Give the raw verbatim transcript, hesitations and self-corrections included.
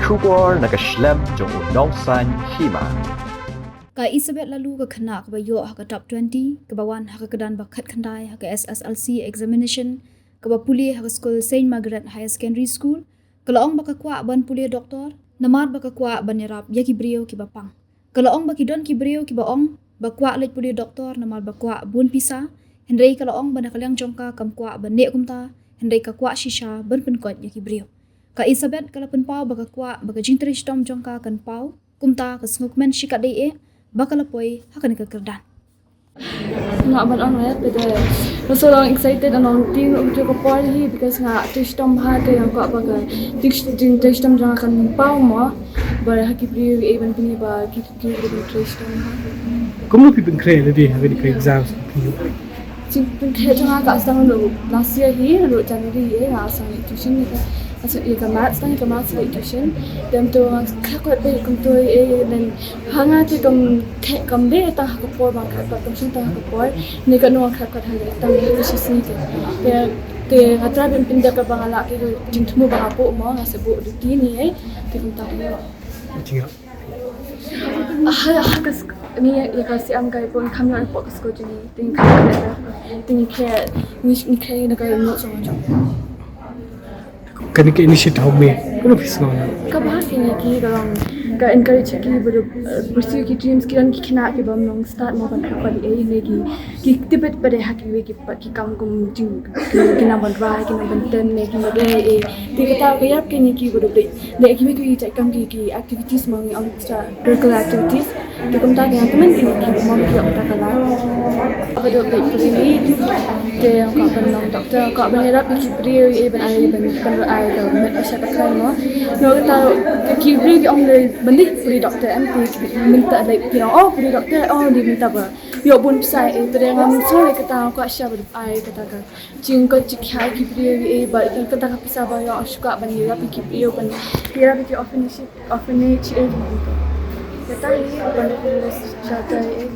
Khubor na ka shlem jong u nongsaiñ hima. Ka Elizabeth Laloo ka khynnah kaba ïoh ha ka top twenty, kaba wan ha ka kyrdan ba khatkhyndai ha ka S S L C examination, kaba pule ha ka skul Saint Margaret Higher Secondary School, ka la ong ba ka kwah ban pule doktor, namar ba ka kwah ban ïarap ïa ki briew kiba pang. Ka la ong ba ki don ki briew kiba ong ba kwah leit pule doktor namar ba kwah bun pisa, hynrei ka la ong ba na ka liang jong ka kam kwah ban leh kumta, hynrei ka kwah shisha ban pynkoit ïa ki briew. Ka Elizabeth ka la pynpaw ba ka kwah ba ka jingtrei shitom jong ka kan paw, kumta ka sngewkmen shikatdei eh ba ka la poi ha kane ka kyrdan. Nga ban ong eh, pede. Nga so long excited and long tin u tu ka por hi because nga trei shitom ha te nga kwah ba ka jing jing trei shitom jong nga kan paw mo. Ba ha ki briew eh ban pynpaw ba ki ki ki trei shitom ha. Kumno phi pynkhreh lade ha kane ka exam? Jingpynkhreh jong nga ka sdang lo last year hi, lo January eh, nga sdang tuition ni ka. Asa ïa ka maths, tang ïa ka maths leit tuition. Dem to nga khlem kwah beit kumto eh, then ha nga te kam khlem kam beit tang ha ka por, ba nga khlem kwah kam shong tang ha ka por. Ni ka nong khlem kwah ha leit tang ïa ka shisngi te. Te, te nga try ban pyndep kaba nga lah ki jingthmu ba nga buh mo, nga sa buh duty ni eh. Te kumta eh. Jingïarap. Ha, ha ka sk-, ni ïa ka siam ka report, kham ïa report ka score jong ngi, te ngi khlem, te ngi khlem, ngi, ngi khlem na ka notes jong ngi. Kane ka initiative me, kumno phi sngew na? Kaba ha ki ngi ki ka long, ka encourage ki ba, eh, pursue ki dreams ki, don ki khynnah ki bym long start mo ban khlem kwah ei ne ki, ki tip bad ha kiwei ki pat ki kam kum jing, ki, ki nang ban rai, ki nang ban tem ne ki ma dei eh. Te kata ka ïap ki ngi ki ba dei. Dei ki, ki, ki, ki, ki activities mo, ngi ong extra curricular activities. Te kumta ki ong, kmen ki, ki, mo, ki ong ta ka la. Ba dei, dei, dei, ni. Te ong ka ban long doctor, ka ban ïarap ki briew, eh, ban ai, ban, ban ai ka met asha ka kren mo. No, kata, ki briew ki ong dei, ban dei, pule doctor, em, ki, ki, mynta, like, ki ong, oh, pule doctor, oh, dei mynta ba ïoh bun pisa, eh, te dei ngam sngewthuh kata, ka sha ba ai kata ka. Jingkoit jingkhiah ki briew eh, bad kata ka pisa ba ïoh shuh ban ïarap ki briew, ban ïarap ki orphanage, orphanage eh. Kata hi ban shelter eh.